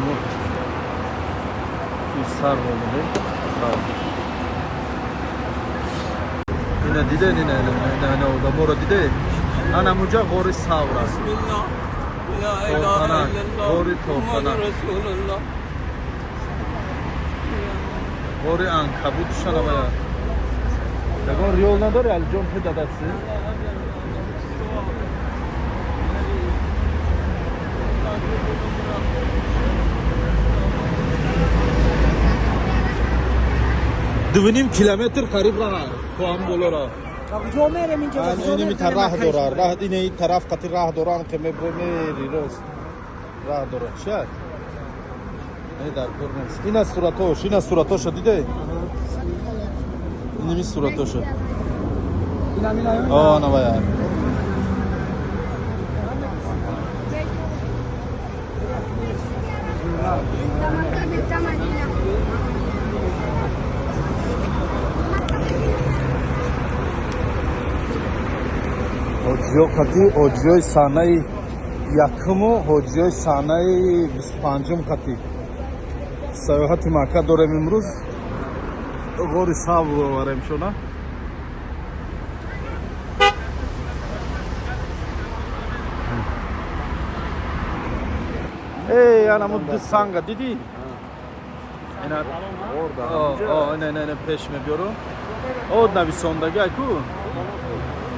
Мо кӯҳи Сарв омадем. Сарв. Ина дидед, ина, ина, ина, ина, одаморо дидед? Ана муҷа ғори Савр аст. Торханак, ғори Торханак, ғори Анкабут шанавая. Ягон риёл надори, Алиҷон, пе дадатси? 2.5 километр қариб раҳ то ҳам болора. Куҷо мерем инҷа? Иними та раҳ дора, раҳ ин тараф қати раҳ дорам, ки мебро мери рост. Раҳ дора. Чият? Не, дар кор нест. Ина суратош, ина суратоша диде? Иними суратоша. О, навая. Ҳоҷиё қати, ҳоҷиёи саҳнаи якуму ҳоҷиёи саҳнаи 25-ум қати саёҳати Макка дорем имрӯз. Ғори Савр оварем шона. Эй, анамо ду санга дидӣ? Ина, ина, ина, ина, пеш мебиёру. О, нависондаги ку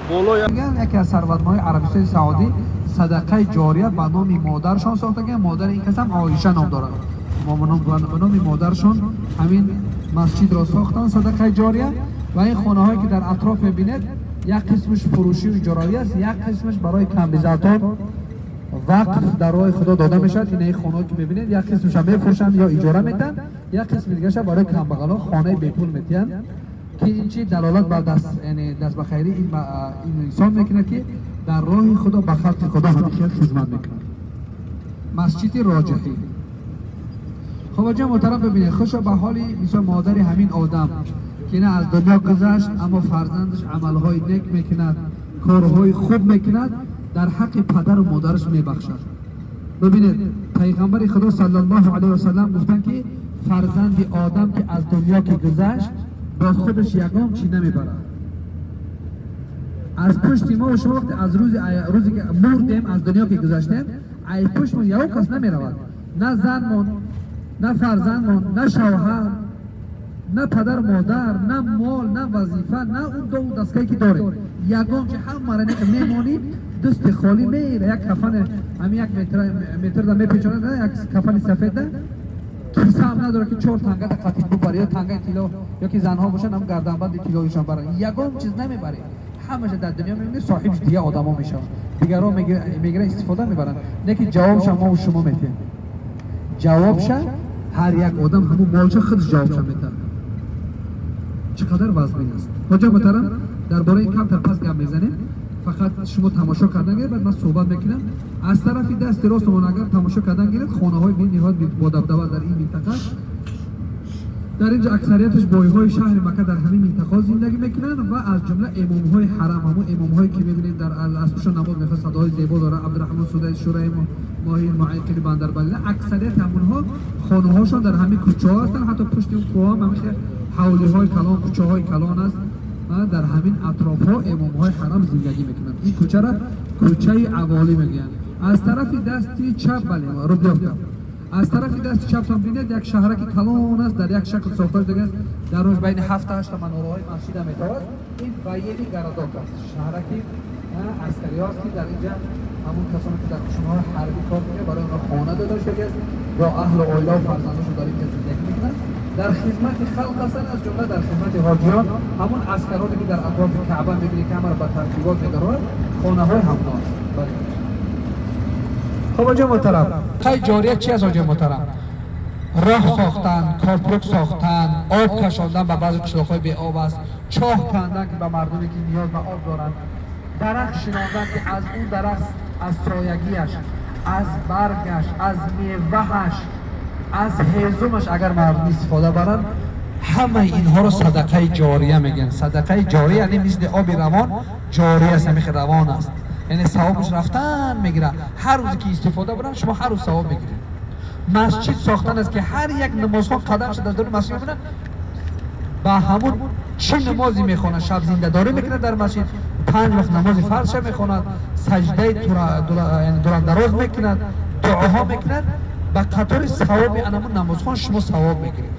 боло. Мегӯянд, яке аз сарватмандҳои Арабистони Саудӣ садақаи ҷория ба номи модаршон сохтагианд. Модари ин касам Оиша ном дорад. Ба номи модаршон ҳамин масҷидро сохтанд, садақаи ҷория. Ва ин хонаҳое, ки дар атроф мебинед, як қисмаш фурӯшию иҷоравӣ аст, як қисмаш барои камбизоатон вақф дар роҳи Худо дода мешавад. Ин хонаҳое, ки мебинед, як қисмаша мефурӯшанд ё иҷора метиҳанд, як қисми дигараша барои камбағало хонаи бепул метиҳанд, ки ин чи далолат ба даст, яъне даст ба хайрӣ ин инсон мекунад, ки дар роҳи Худо ба халқи Худо ҳамин хел хизмат мекунад. Масҷиди Роҷиҳӣ. Хоб, ҷа муҳтарам, бибинед, хушо ба ҳоли мисол модари ҳамин одам, ки на аз дунё гузашт, аммо фарзандаш амалҳои нек мекунад, корҳои хуб мекунад, дар ҳаққи падару модараш мебахшад. Бибинед, пайғамбари Худо саллаллоҳу алайҳи васаллам гуфтанд, ки фарзанди одам, ки аз дунё ки гузашт, бо худаш ягон чӣ намебарад. Аз пушти мо шумо вақте аз рӯзе ки мурдем, аз дунё ки гузаштем, ай пуштмон ягон кас намеравад: на занмон, на фарзандмон, на шавҳар, на падар, модар, на мол, на вазифа, на он дову дастгоҳе, ки дорем. Ягон чи ҳамаро мемонӣ, дасти холӣ мера. Як кафани ҳамин як метрда мепечонад, як кафани сафеда, кисаам надорад, ки чор тангада қатиб бубари ё тангаи тилло, ё ки занҳо бошанд, ҳам гарданбанди тиллоишон баранд. Ягон чиз намебарӣ, ҳамаша дар дунё мебинӣ, соҳибш дига одамо мешаванд, дигарон мегиранд, истифода мебаранд. Не ки ҷавобша мо шумо метиҳем. Ҷавобша ҳар як одам ҳамун молша худаш ҷавобша метиҳад. Чӣ қадар вазнин аст, ҳоҷа муҳтарам. Дар бораи ин камтар пас гап мезанем, фақат шумо тамошо кардан гиред, баъд ман суҳбат мекунам. Аз тарафи дасти ростумон агар тамошо кардан гиред, хонаҳои бениҳоят бодабдаба дар ин минтақа. Дар инҷо аксарияташ бойҳои шаҳри Макка дар ҳамин минтақаҳо зиндагӣ мекунанд ва аз ҷумла имомҳои ҳарам, ҳамон имомҳое, ки мебинед, дар аз пушта намоз мехоҳад, садоҳои зебо дорад, Абдураҳмон Судай, Шураи Моҳир, Муайқили Бандарбалила, аксарияти ҳамонҳо хонаҳошон дар ҳамин кӯчаҳо ҳастанд. Ҳатто пушти он кӯҳҳо ҳам ҳамин ҳавлиҳои калон, кӯчаҳои калон аст. Дар ҳамин атрофҳо имомҳои ҳарам зиндагӣ мекунанд. Ин кӯчара кӯчаи Аволӣ мегӯянд. Аз тарафи дасти чап, бале, Рублёвка, аз тарафи дасти чаптон бинед, як шаҳраки калон аст, дар як шакл сохта шудааст, дар рӯз байни ҳафта ҳашта манораҳои масҷида метавад. Ин военный городок аст, шаҳраки аскариҳо аст, ки дар инҷа ҳамон касоне, ки дар қушунҳои ҳарбӣ кор мекунанд, барои онҳо хона дода шудааст, бо аҳлу оилаву фарзандошон дар инҷа зиндагӣ мекунанд, дар хизмати халқ ҳастанд, аз ҷумла дар хизмати ҳоҷиён. Ҳамон аскароне, ки дар атрофи Каъба мебинед, ки ҳамаро ба тартибот медоранд, хонаҳои ҳамно аст. Хоб, ҳоҷа муҳтарам, қай ҷория чи аст, ҳоҷа муҳтарам? Роҳ сохтан, копрук сохтан, об кашондан ба баъзе қишлоқҳои беоб аст, чоҳ кандан, ки ба мардуме, ки ниёз ба об доранд, дарахт шинондан, ки аз он дарахт, аз соягиаш, аз баргаш, аз меваҳаш, аз ҳезумаш агар мардум истифода баранд, ҳамаи инҳоро садақаи ҷория мегӯянд. Садақаи ҷория яъне мисли оби равон ҷорӣ аст, ҳамихел равон аст, яъне савобаш рафтан мегирад. Ҳар рӯзе ки истифода баранд, шумо ҳар рӯз савоб мегиред. Масҷид сохтан аст, ки ҳар як намозхон қадамша дар даруни масҷид мемонад, ба ҳамун чӣ намозе мехонад, шаб зиндадорӣ мекунад дар масҷид, панҷ вақт намози фарзша мехонад, саҷдаи дурандароз мекунад, дуоҳо мекунад, ба қатори савоби анамун намозхон шумо савоб мегиред.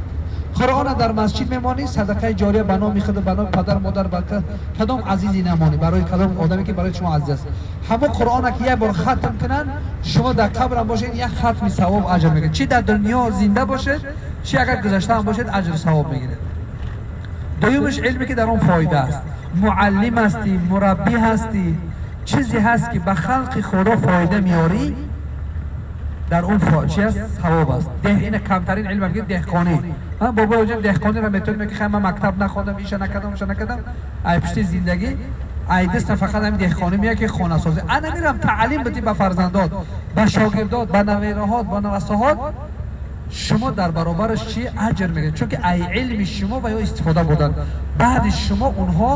Қуръона дар масҷид мемонӣ, садақаи ҷория ба номи худ, ба номи падар, модар, ба кадом азизе намонӣ, барои кадом одаме, ки барои шумо азиз аст. Ҳамон қуръона ки як бор хатм кунанд, шумо дар қабрам бошед, як хатми савоб аҷр мегиред. Чӣ дар дунё зинда бошед, чӣ агар гузаштаам бошед, аҷру савоб мегиред. Дуюмаш, илме, ки дар он фоида аст. Муаллим ҳастӣ, мураббӣ ҳастӣ, чизе ҳаст, ки ба халқи Худо фоида меорӣ, дар он чи аст? Савоб аст. Ина камтарин илм ки деҳқонӣ. Ман бобои деҳқониро метавонем, ки хай, ман мактаб нахондам, иша накардам, иша накардам, ай пушти зиндагӣ, ай даста фақат ҳамин деҳқонӣ меяд, ки хонасозӣ. Ана мирам таълим бидӣ ба фарзандот, ба шогирдот, ба навераҳот, ба навасаҳот, шумо дар баробараш чи аҷр мегиред? Чунки ай илми шумо ва ё истифода бурданд. Баъди шумо онҳо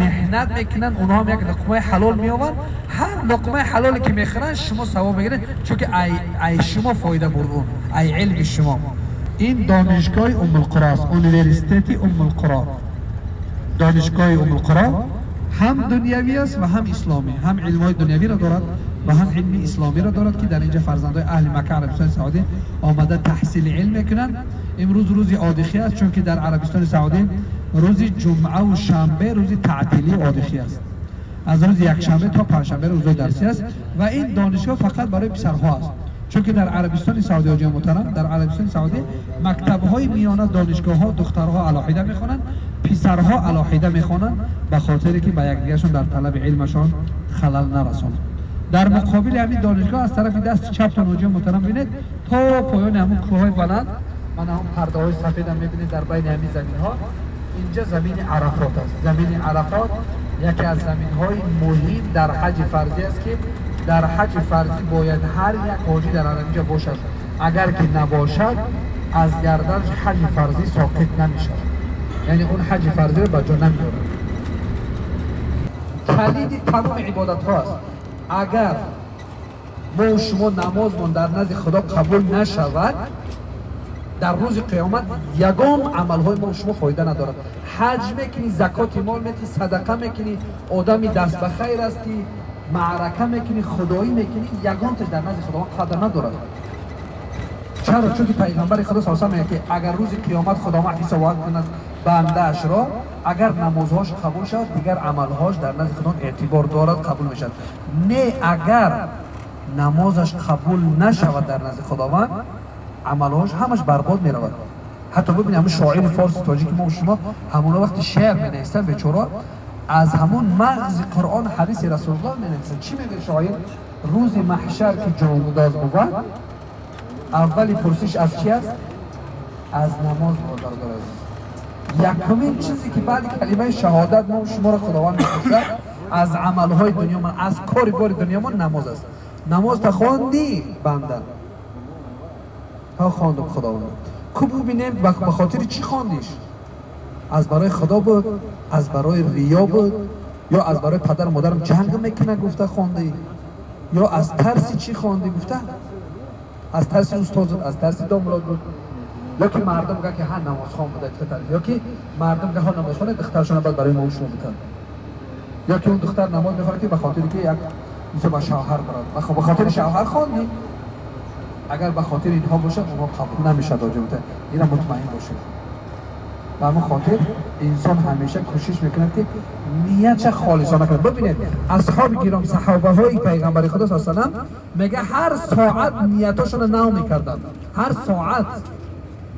меҳнат мекунанд, онҳоам як луқмаи ҳалол меованд. Ҳар луқмаи ҳалоле, ки мехӯранд, шумо савоб мегиред, чунки ай шумо фоида бурд, он ай илми шумо. Ин донишгоҳи Умулқуро аст, университети Умулқуро. Донишгоҳи Умулқуро ҳам дунявӣ аст ва ҳам исломӣ, ҳам илмҳои дунявиро дорад ва ҳам илми исломиро дорад, ки дар инҷа фарзандои аҳли Макка, Арабистони Саудӣ омада таҳсили илм мекунанд. Имрӯз рӯзи одихӣ аст, чунки дар Арабистони Саудӣ рӯзи ҷумъаву шанбе рӯзи таътилии одихӣ аст. Аз рӯзи якшанбе то панҷшанбе рӯзои дарсӣ аст. Ва ин донишгоҳ фақат барои писарҳо аст, чунки дар Арабистони Саудӣ, ҳоҷиён муҳтарам, дар Арабистони Саудӣ мактабҳои миёна, донишгоҳҳо духтарҳо алоҳида мехонанд, писарҳо алоҳида мехонанд, ба хотире ки ба якдигаршон дар талаби илмашон халал нарасонанд. Дар муқобили ҳамин донишгоҳ, аз тарафи дасти чаптон, ҳоҷиён муҳтарам, бинед, то поёни ҳамун кӯҳҳои баланд, мана ҳамун пардаҳои сафедам мебинед дар байни ҳамин заминҳо, инҷа замини Арафот аст. Замини Арафот яке аз заминҳои муҳим дар ҳаҷи фарзӣ аст, ки дар ҳаҷи фарзӣ бояд ҳар як ҳоҷӣ дар инҷа бошад. Агар ки набошад, аз гарданаш ҳаҷи фарзӣ соқит намешавад, яъне он ҳаҷи фарзиро ба ҷо намеорад. Калиди тамоми ибодатҳо аст. Агар мо шумо намозмон дар назди Худо қабул нашавад, дар рӯзи қиёмат ягон амалҳои мо шумо фоида надорад. Ҳаҷ мекунӣ, закоти мол метӣ, садақа мекунӣ, одами даст ба хайр ҳастӣ, маърака мекунӣ, худоӣ мекунӣ, ягонташ дар назди Худованд қадр надорад. Чаро? Чунки пайғамбари Худо са мегӯяд, ки агар рӯзи қиёмат Худованд ҳисобот кунад бандаашро, агар намозҳош қабул шавад, дигар амалҳош дар назди Худо эътибор дорад, қабул мешавад. Не, агар намозаш қабул нашавад, дар назди Худованд амалҳош ҳамаш барбод меравад. Ҳатто бибинед, ҳамун шоири форси тоҷики мо шумо, ҳамуна вақти шеър менависанд, бечора аз ҳамун мағзи Қуръон, ҳадиси Расулуллоҳ менависанд. Чӣ мегӯяд шоир? Рӯзи маҳшар ки ҷонгудоз бувад, аввали пурсиш аз чи аст? Аз намоз. Бародари азиз, якумин чизе, ки баъди калимаи шаҳодат мо шуморо Худованд мепурсад аз амалҳои дунёмон, аз кори бори дунёмон, намоз аст. Намозта хондӣ, банда? Ҳа, хондум, Худованд. Ку бубинем, ба хотири чӣ хондиш? Аз барои Худо буд, аз барои риё буд, ё аз барои падару модарам ҷанг мекунад гуфта хондӣ, ё аз тарси чӣ хондӣ гуфта, аз тарси устозат, аз тарси домлод буд, ё ки мардум гӯяд, ки ҳа, намозхон буда, ё ки мардум га ҳа, намозхона, духтаршона баъд барои мо шумо бикард, ё ки он духтар намоз мехонад, ки ба хотире ки як мисол ба шавҳар барад, ба хотири шавҳар хондӣ? Агар ба хотири инҳо бошад, онҳо қабул намешавад. Оҷота ина мутмаин бошед. Ба ҳамин хотир инсон ҳамеша кӯшиш мекунад, ки ниятша холисона кунад. Бибинед, асҳоби киром, саҳобаҳои пайғамбари Худо са салам, мега, ҳар соат ниятошона нав мекарданд, ҳар соат.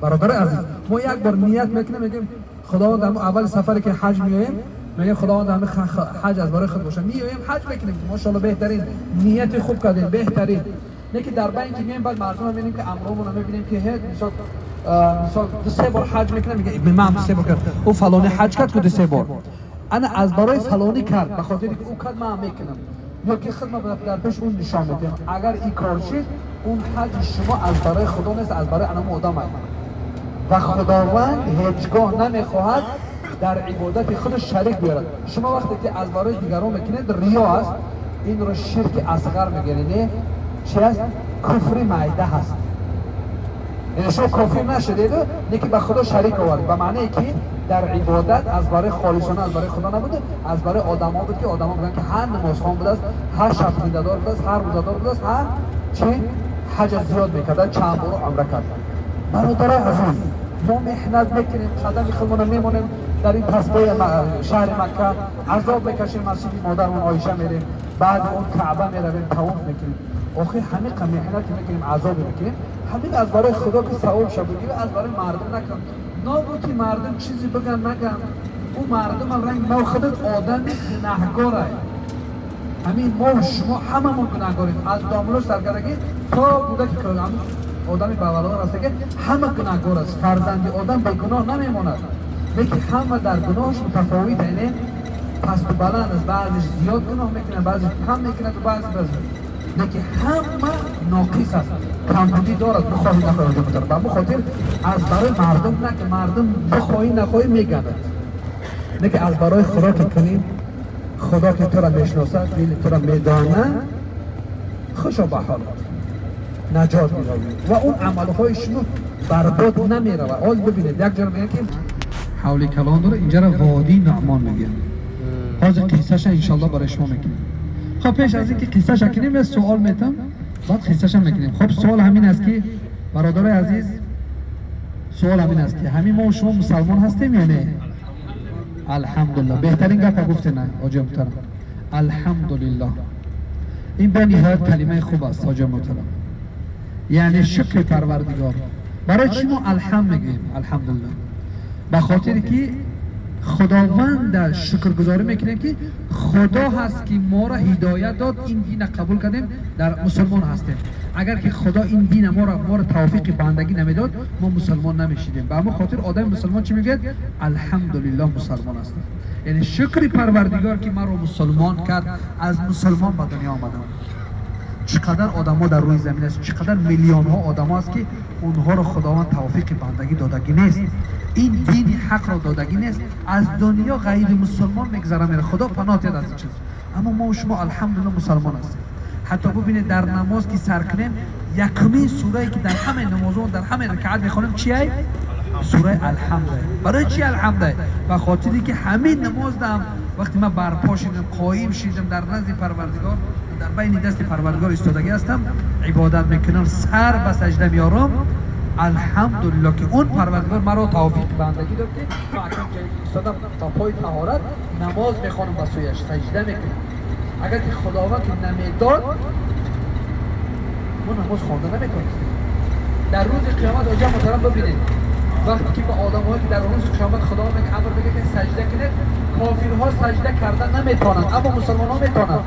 Бародари азиз, мо як бор ният мекунем, мегӯем: «Худованд, ҳамн аввали сафаре, ки ҳаҷ меоем, мегӯем, Худованд, ҳами ҳаҷ аз барои худ бошад». Меоем, ҳаҷ мекунем, мошалло, беҳтарин, нияти хуб кардем, беҳтарин. Не ки дар байн ки меоем, баъд мардума мебинем, ки амромона мебинем, ки ҳе, мисол ду се бор ҳаҷ мекунам, мега: «Ман ду се бор кардам, ӯ фалони ҳаҷ кард ку ду се бор, ана аз барои фалонӣ кард, ба хотире ки ӯ кард, ман мекунам», ё ки худма дар пеш он нишон медиҳам. Агар ин кор шид, он ҳаҷи шумо аз барои Худо нест, аз барои анаму одам аст. Ва Худованд ҳеҷгоҳ намехоҳад дар ибодати худаш шарик биёрад. Шумо вақте ки аз барои дигарон мекунед, риё аст, инро ширки асғар мегӯянд. Не, чи аст? Куфри майда ҳаст. Яъне шумо кофир нашудеду, лекин ба Худо шарик овард, ба маъное ки дар ибодат аз барои холисона, аз барои Худо набуд, аз барои одамҳо буд, ки одамҳо бигӯянд, ки ҳар намозхон будааст, ҳар шаб зиндадор будааст, ҳар рӯзадор будааст, ҳар чи ҳаҷа зиёд мекарда, чанд боро умра карда. Бародарои азиз, мо меҳнат мекунем, қадами худмонро мемонем дар ин пасбои шаҳри Макка, азоб мекашем, масҷиди модармон Оиша мерем, баъди он Каъба меравем, тавоф мекунем. Охир ҳамиқа меҳнате мекунем, азобе мекунем, ҳамин аз барои Худо ки савоб ша бигирӣ, аз барои мардум накун. Нобуд ки мардум чизе биган, наган, ӯ мардумам ранг мо худат одами гунаҳгорай. Ҳамин мо шумо ҳамамон гунаҳгорем, аз домлош саркардагӣ то кӯдаки одами бавалода растаги, ҳама гунаҳгор аст. Фарзанди одам бегуноҳ намемонад, лекин ҳама дар гуноҳш мутафовит, яъне пасту баланд аст. Баъзеш зиёд гуноҳ мекунад, баъзеш кам мекунад, баъзе баъзе, лекин ҳама ноқис аст, камбудӣ дорад, бихоҳӣ нахоҳӣ ҷо. Ба ҳамин хотир аз барои мардум на, ки мардум бихоҳӣ нахоҳӣ мегандад, лекин аз барои Худо ки кунӣ, Худо ки тура мешиносад, дили тура медонад, хушо ба ҳолат, наҷот меёбӣ ва он амалҳои шумо барбод намеравад. Ҳоз бибинед, як ҷоро мегӯяд, ки ҳавли калон дора, инҷаро водии Нуъмон мегӯянд. Ҳозир қиссаша иншалло барои шумо мекунем. Хоб, пеш аз ин ки қиссаша кунем, я суол метам, баъд қиссаша мекунем. Хоб, суол ҳамин аст, ки бародарои азиз, суол ҳамин аст, ки ҳамин мо шумо мусалмон ҳастем ё не? Алҳамдулиллоҳ, беҳтарин гапа гуфтена, ҳоҷи муҳтарам. Алҳамдулиллоҳ, ин бениҳоят калимаи хуб аст, ҳоҷи муҳтарам, яъне шукри Парвардигор. Барои чӣ мо алҳамд мегӯем, алҳамдулиллоҳ? Ба хотире ки Худованда шукргузорӣ мекунем, ки Худо ҳаст, ки моро ҳидоят дод, ин дина қабул кардем, дар мусулмон ҳастем. Агар ки Худо ин дина моро тавфиқи бандагӣ намедод, мо мусулмон намешидем. Ба ҳамон хотир одами мусулмон чӣ мегӯяд? Алҳамдулиллоҳ, мусулмон ҳастам, яъне шукри Парвардигор, ки маро мусулмон кард, аз мусулмон ба дунё омадам. Чӣ қадар одамо дар рӯи замин аст, чӣ қадар миллионҳо одамо аст, ки онҳоро Худованд тавфиқи бандагӣ додагӣ нест, ин дини ҳақро додагӣ нест, аз дунё ғайри мусулмон мегзара, мера. Худо паноҳ диҳад аз ин чиз. Аммо мо шумо алҳамдулилла мусулмон ҳастем. Ҳатто бубинед, дар намоз ки сар кунем, якумин сурае ки дар ҳамаи намозон, дар ҳамаи ракаат мехонем, чиай? Сураи Алҳамд. Барои чи Алҳамд? Ба хотире ки ҳамин намоздам, вақте ман барпо шидам, қоим шидам, дар назди Парвардигор, дар байни дасти Парвардигор истодагӣ ҳастам, ибодат мекунам, сар ба саҷда меорам, алҳамдулилло, ки он Парвардигор маро тавфиқи бандагӣ дод, ки ман акнун ҷое ки истодам, то пои таҳорат намоз мехонам, ба сӯяш саҷда мекунам. Агар ки Худованд ки намедод, мо намоз хонда наметавонистем. Дар рӯзи қиёмат, оҷа муҳтарам, бибинед, вақте ки ба одамҳое ки дар рӯзи қиёмат Худо амр мекунад, ки саҷда кунед, кофирҳо саҷда карда наметавонанд, аммо мусулмонҳо метавонанд.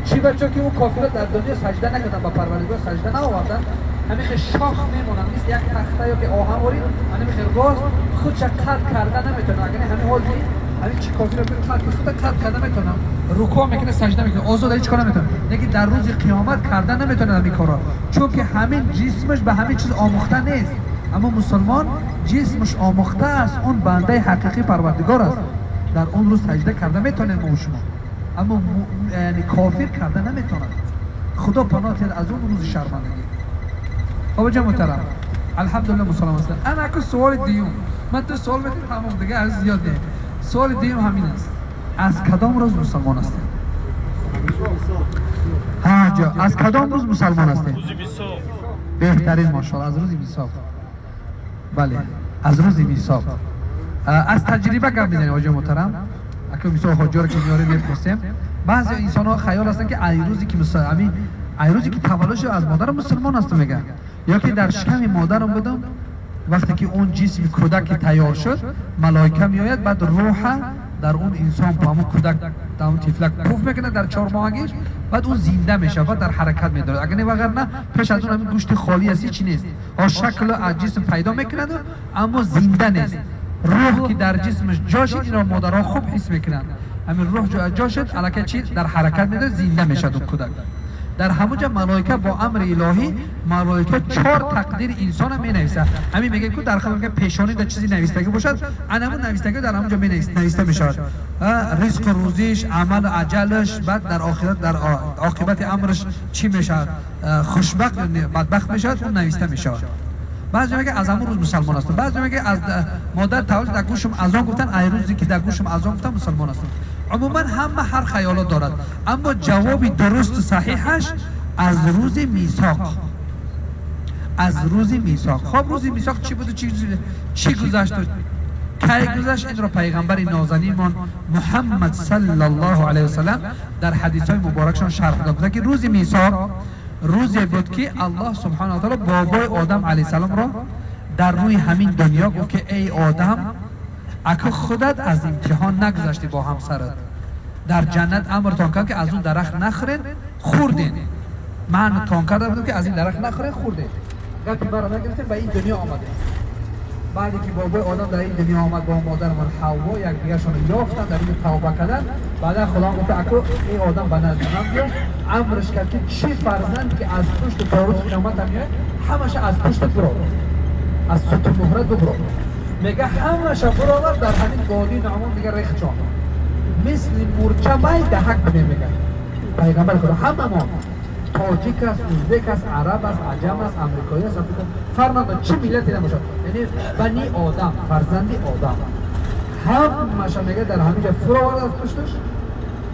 Чӣ ба? Чун ки ӯ кофирҳо дар дунё саҷда накарданд, ба Парвардигор саҷда наоварданд, ҳамин хел шох мемонанд, мисли як тахта ё ки оҳан ворид, ҳамин хел рост худша қад карда наметавонад. Агар ҳамин ҳози ҳамин чи кофир қад худа қад карда метавонам, рукӯъ мекунад, саҷда мекунад, озод, ҳеҷ кор наметавонад, лекин дар рӯзи қиёмат карда наметавонад ҳамин корро, чунки ҳамин ҷисмаш ба ҳамин чиз омӯхта нест. Аммо мусулмон ҷисмаш омӯхта аст, он бандаи ҳақиқии Парвардигор аст. Дар он рӯз саҷда карда метавонем мо шумо, аммо яъне кофир карда наметавонад. Худо паноҳ диҳад аз он рӯзи шармандагӣ. Хоб, ҷа муҳтарам, алҳамдулилла, мусулмон ҳастам. Ана аку суоли дуюм. Ман ту суол метем, тамом, дига аз зиёд не. Суоли дуюм ҳамин аст: аз кадом рӯз мусулмон ҳастем? Ҳа ҷо, аз кадом рӯз мусулмон ҳастем? Беҳтарин, мошалло, аз рӯзи мисоқ. Бале, аз рӯзи мисоқ. Аз таҷриба гап мезанем, оҷа муҳтарам. Ака, мисол, ҳоҷиёро ки меорем, мепурсем. Баъзе инсонҳо хаёл ҳастанд, ки ай рӯзе ки ами ай рӯзе ки таваллуд шуд аз модарам, мусулмон ҳастам, мегӯяд, ё ки дар шиками модарам будам. Вақте ки он ҷисми кӯдаки тайёр шуд, малоика меояд, баъд рӯҳа дар он инсон, бо ҳамон кӯдак, дар он тифлак пуф мекунад дар 4 моҳагиш, баъд он зинда мешавад, баъд дар ҳаракат медорад. Агар не, вагарна пеш аз он ҳамин гӯшти холӣ аст, ҳичи нест. Ҳо, шаклу аз ҷисм пайдо мекунаду, аммо зинда нест. Рӯҳ ки дар ҷисмаш ҷо шид, инро модарҳо хуб ҳис мекунанд, ҳамин рӯҳ ҷо шуд, аллакай чи дар ҳаракат медорад, зинда мешавад он кӯдак. Дар ҳамон ҷа малоика бо амри илоҳӣ, малоика чор тақдири инсона менависад. Ҳамин мегӯяд ку дар хабар, пешонӣ дар чизи навистагӣ бошад, анамун навистагӣ дар ҳамон ҷо нависта мешавад: ризқу рӯзиш, амалу аҷалаш, баъд дар охират, дар оқибати амраш чӣ мешавад, хушбахт ё бадбахт мешавад, он нависта мешавад. Ба Баъзе мегӯяд аз ҳамон рӯз мусалмон ҳастам, баъзе мегӯяд аз модар таваллуд дар гӯшам азон гуфтан, ай рӯзе ки дар гӯшам азон гуфтан мусалмон ҳастам. Умуман ҳама ҳар хаёлот дорад, аммо ҷавоби дурусту саҳиҳаш аз рӯзи мисоқ, аз рӯзи мисоқ. Хоб, рӯзи мисоқ чӣ буду чӣ гузашту кай гузашт, инро пайғамбари нозанинмон Муҳаммад саллаллоҳу алайҳи васаллам дар ҳадисҳои муборакшон шарҳ дод, ки рӯзи мисоқ рӯзе буд ки Аллоҳ субҳанаҳу ва таъоло бобои Одам алайҳиссаломро дар рӯи ҳамин дунё гуфт ки эй Одам, аку худат аз имтиҳон нагузаштӣ бо ҳамсарат, дар ҷаннат амртон кард ки аз он дарахт нахӯред, хӯрдед. Ман тон карда будам ки аз ин дарахт нахӯред, хӯрдед. Гапи маро нагирифтем, ба ин дунё омадем. Баъде ки бобои Одам дар ин дунё омад бо модармон Ҳавво якдигаршонро ёфтанд, дар ин тавба карданд. Баъдан Худо гуфт аку эй Одам ба назди ман биё, амрш кард ки чӣ фарзанд ки аз пушти то рӯзи қиёмат меояд, ҳамаша аз пуштат бирор, аз сутунмуҳрат бибирор. Мега ҳамаша бировар дар ҳамин водии Нуъмон, дига рехчон мисли мурча майдаҳак будем. Мега пайғамбари Худо ҳамамон тоҷик аст, узбек аст, араб аст, аҷам аст, амрикоӣ аст, фарқ надорад чӣ миллате набошад, яъне бани Одам, фарзанди Одам ҳамаша мега дар ҳамин ҷо фуровард аз пушташ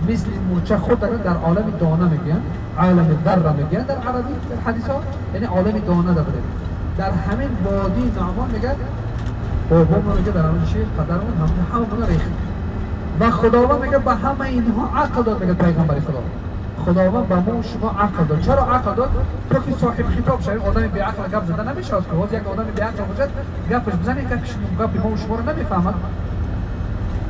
мисли мурча худ дар олами дона мегӯянд, олами дарра мегӯянд дар арабӣ, дар ҳадисҳо, яъне олами дона да будем. Дар ҳамин водии Нуъмон мега бобомон мега дар ҳамин шир падарамон ҳамамона рехт ва Худованд мега ба ҳамаи инҳо ақл дод. Мега пайғамбари Худо, Худованд ба мо шумо ақл дод. Чаро ақл дод? То ки соҳиб хитоб шавем. Одами беақл гап зада намешавад ки ҳозир як одами беақл бошад, гапаш бизанед, гапи мо шуморо намефаҳмад.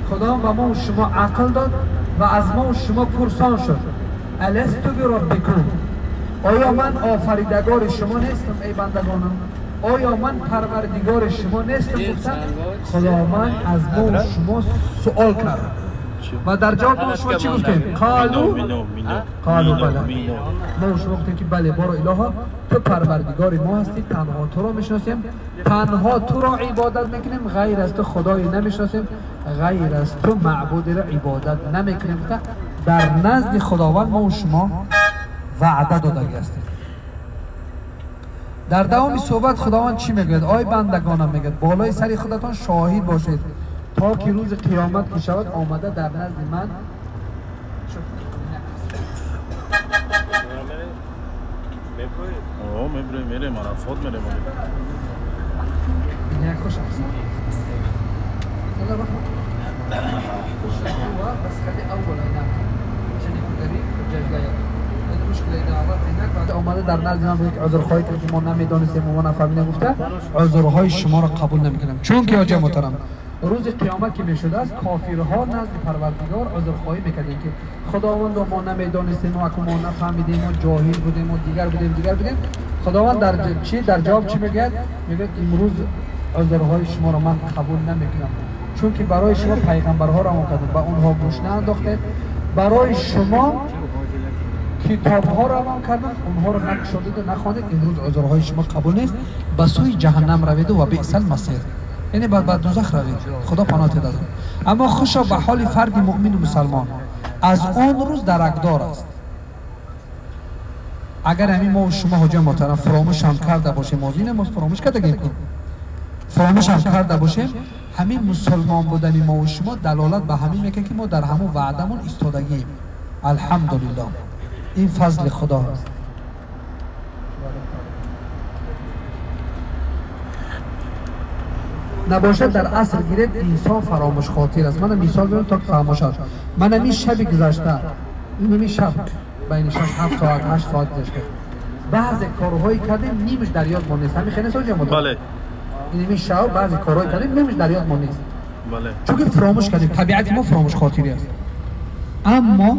Худованд ба мо шумо ақл дод ва аз мо шумо пурсон шуд: аласту бироббикум, оё ман офаридагори шумо нестам, эй бандагонам? Оё ман парвардигори шумо нестам? Гуфтам Худованд аз мо шумо суол кард ва дар ҷавоб мо шумо чӣ гуфтем? Қолу қолу бала. Мо шумо гуфтем ки бале, боро илоҳо, ту парвардигори мо ҳастӣ, танҳо туро мешиносем, танҳо туро ибодат мекунем, ғайр аз ту худое намешиносем, ғайр аз ту маъбудеро ибодат намекунем. Гуфта дар назди Худованд мо шумо ваъда додагӣ ҳастем. Дар давоми суҳбат Худованд чӣ мегӯяд? Ой бандагонам, мегӯяд, болои сари худатон шоҳид бошед то ки рӯзи қиёмат ки шавад омада дар назди ман. Мерем Арафот, мерем. Хуш омада дар назди ман бигӯяд узрхоҳӣ кунед ки мо намедонистем, мо нафаҳмидем, гуфта узрҳои шуморо қабул намекунам. Чунки оҷа муҳтарам, рӯзи қиёмат ки мешудааст, кофирҳо назди Парвардигор узрхоҳӣ мекардем ки Худовандо мо намедонистем, мо аку мо нафаҳмидем, мо ҷоҳил будем, мо дигар будем, дигар будем. Худованд дар чӣ дар ҷавоб чӣ мегӯяд? Мегӯяд имрӯз узрҳои шуморо ман қабул намекунам, чунки барои шумо пайғамбарҳо равон кардам, ба онҳо гӯш наандохтед, барои шумо китобҳо равон кардам, онҳоро накушодиду нахондед. Имрӯз узрҳои шумо қабул нест, ба сӯи ҷаҳаннам раведу ва биъсал масир, яъне ба дузах равед, Худо паноҳ диҳад аз он. Аммо хушо ба ҳоли фарди муъмину мусалмон аз он рӯз даракдор аст. Агар ҳамин мо шумо ҳоҷа муҳтарам фуромӯшам карда бошем, озина мо фуромӯш кардагем ку, фуромӯшам карда бошем, ҳамин мусулмон будани мо шумо далолат ба ҳамин мекунад ки мо дар ҳамон ваъдамон истодагием. Алҳамдулиллоҳ, ин фазли Худо аст. Набошад дар аср гиред, инсон фаромӯшхотир аст. Мана мисол биёрам то ки фаҳмо шавад. Ман ҳамин шаби гузашта, ин ҳамин шаб байни 6-7 соат, 8 соат гузашта, баъзе корҳое кардем, нимаш дар ёд мо нест. Ҳамин хеле соҷа мо? Бале. Ин ҳамин шаб баъзе корҳое кардем, нимаш дар ёд мо нест. Бале. Чунки фаромӯш кардем, табиати мо фаромӯшхотирӣ аст. Аммо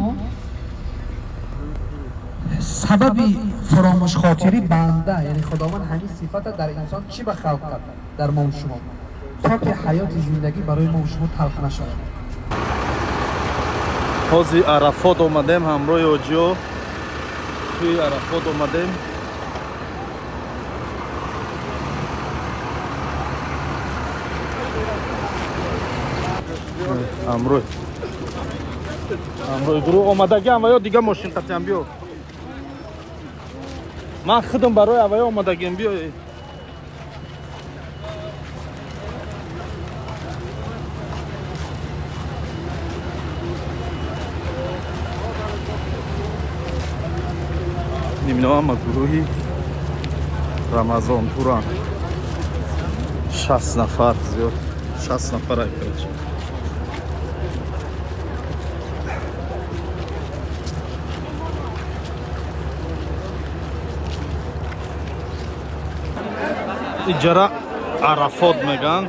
сабаби фаромӯшхотирӣ банда, яъне Худованд ҳамин сифата дар инсон чӣ ба халқ кард дар мо шумо, то ки ҳаёти зиндагӣ барои мо шумо талх нашавад. Ҳозир Арафот омадем ҳамроҳи оҷиё, тӯи Арафот омадем. Ҳамроҳи гурӯҳ омадагиам ва ё дига мошин қатиам биё. Ман худам барои авваё омадагиам, биё. Нимино ҳама гурӯҳи Рамазон туран. 60 нафар зиёд, 60 нафар ай, короче. Иҷара Арафот меган,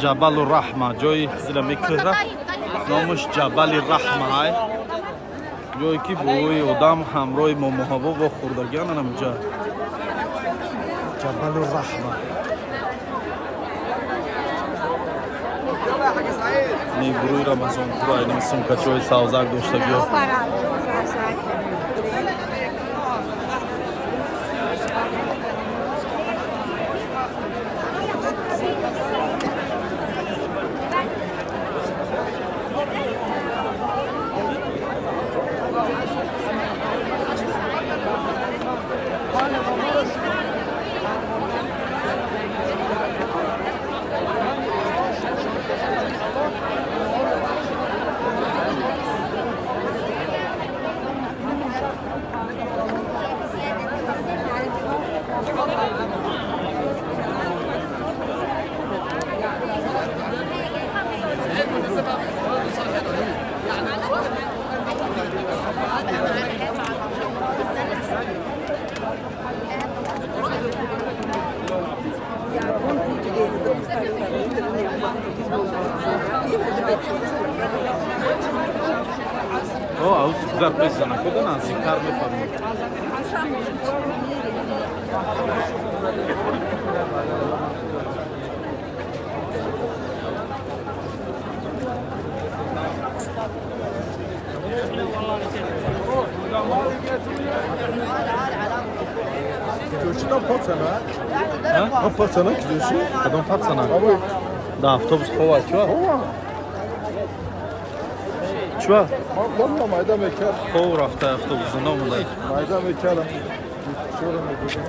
Ҷабалу Раҳма, ҷои зира мекӯҳра, номаш Ҷабали Раҳма ай. Ҷое ки бобои одам ҳамроҳи момоҳаво вохӯрдагиан анамҷа. Ҷабалу Раҳма. Ни гурӯҳи Рамазонпура, ин сумкачиҳои савзак доштагиё. Гузар пеш занакода наздиктар мефармоед. Кадом пацана? Да автобус хова чуа? Чуа? Майда мекард. Хов рафта автобус номуда. Майда мекардам. Чора мегӯям.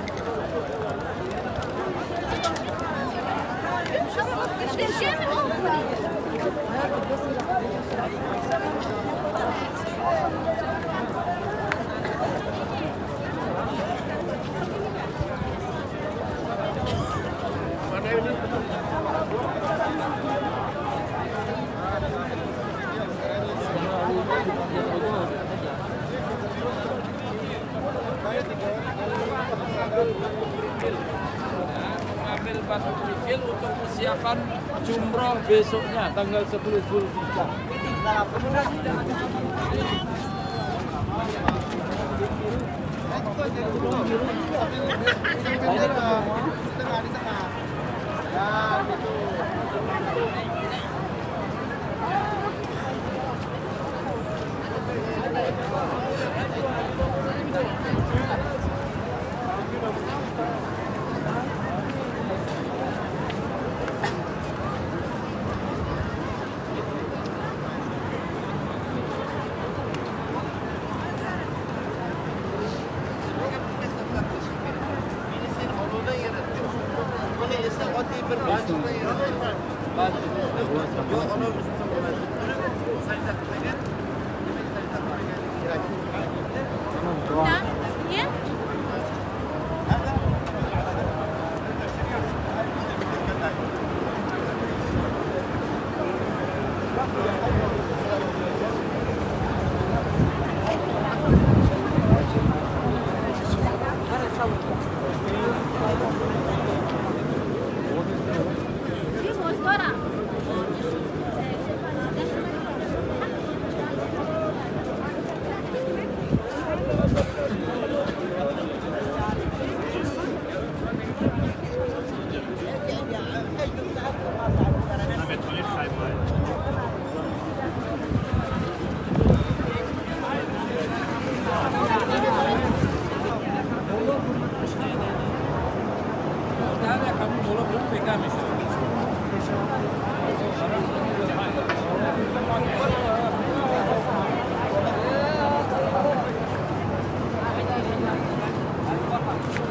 Mengambil batu kerikil untuk persiapan jumroh besoknya tanggal 10 Zulhijjah.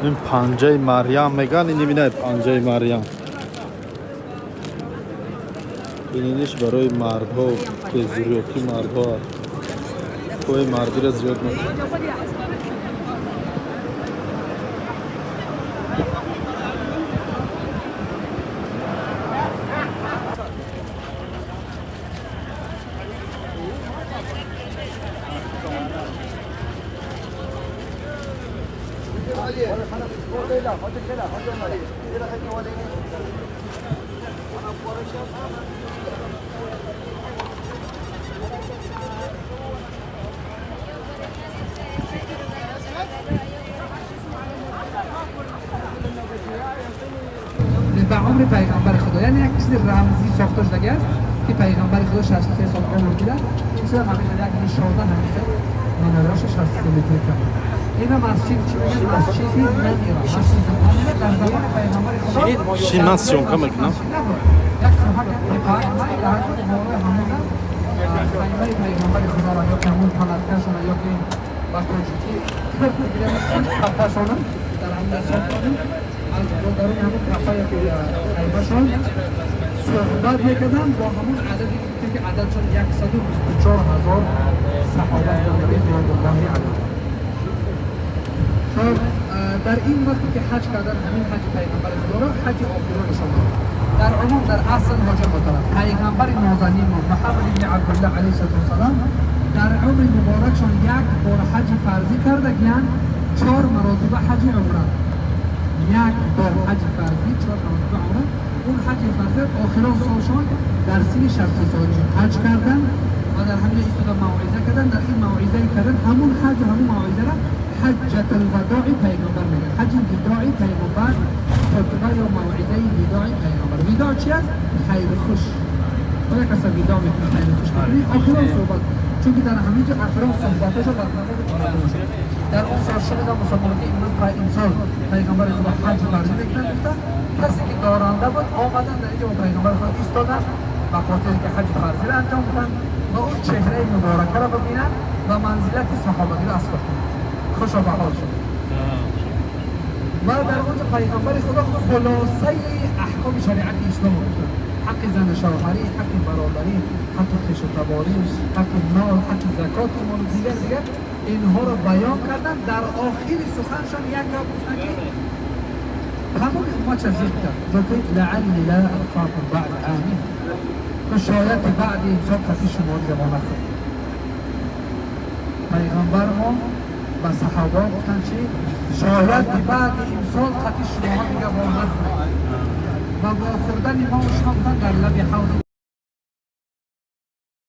Ин панҷаи Марьям меган, ин ибинай панҷаи Марьям. Ининиш барои мардҳо, безурётӣ мардҳо. Пои мардиро зиёд мекунад. به عمر پیغمبر خدا، یعنی یک چیز رمزی ساخته شده است که پیغمبر خدا 63 سال عمر دیده. این چیز همیشه یک نشانه، همیشه منارش 63 متر کرد. اینا مسجد چی میگن؟ مسجد نمیره، مسجد نمیره در زمان پیغمبر خدا. شی من съёмка мекунам. یک ساحه تپه در بالای همون خیمه پیغمبر خدا را یا که همون پلتکشون یا که با تاجیکی تپهشون در همون ساختن از درون همون تپه یا که خیمهشون صحبت میکردن با همون عددی که عددشون 124,000 صحابه رضوان الله علیهم. خب در این وقتی که حج کردن، همین حج پیغمبر خدا را حج آخرانشان بود. در عموم در اصل حاجه محترم پیغمبر نازنین ما محمد بن عبدالله علیه السلام در عمر مبارکشان یک بار حج فرضی کرده گیان، 4 مراتبه حج عمره. یک بار حج فرضی، 4 مراتبه عمره. اون حج فرضی آخران سالشان در سن 60 سالگی حج کردن و در همین ایستاده موعظه کردن. در این موعظه کردن همون حج و همون موعظه را حجة الوداع پیغمبر میگن. حج وداع پیغمبر، خطبه یا موعظه وداع پیغمبر. وداع چی است؟ خیر خوش. باید کسی وداع میکنه، خیر خوش میکنه. آخران صحبت، چون که در همینجا آخران صحبتش در تمام در اون سال شده مسلمان که امروز پای امسال پیغمبر خدا حج فرض میکنن. گفتن کسی که دارنده بود آمدن در اینجا با پیغمبر خدا ایستادن به خاطر که حج فرضی را انجام بدن و اون چهره مبارکه را ببینن و منزلت صحابگی را از خود کنن. خوش و بحال شد. و در اونجا پیغمبر خدا خلاصه احکام شریعت اسلام رو گفتن. حق زن شوهری، حق برادری، حق خویش و تباری، حق مال، حق زکات و مال دیگر دیگر، اینها را بیان کردن. در آخر سخنشان یک گپ گفتن که همون ما چه ذکر کرد گفت لعلی لا القاکم بعد عامی، که شاید بعد امسال کسی شما دیگه نخورد. پیغمبر ما به صحابه گفتن چی؟ شاید بعد امسال قطعی شما دیگه با نخورد و با خوردن ما و شما گفتن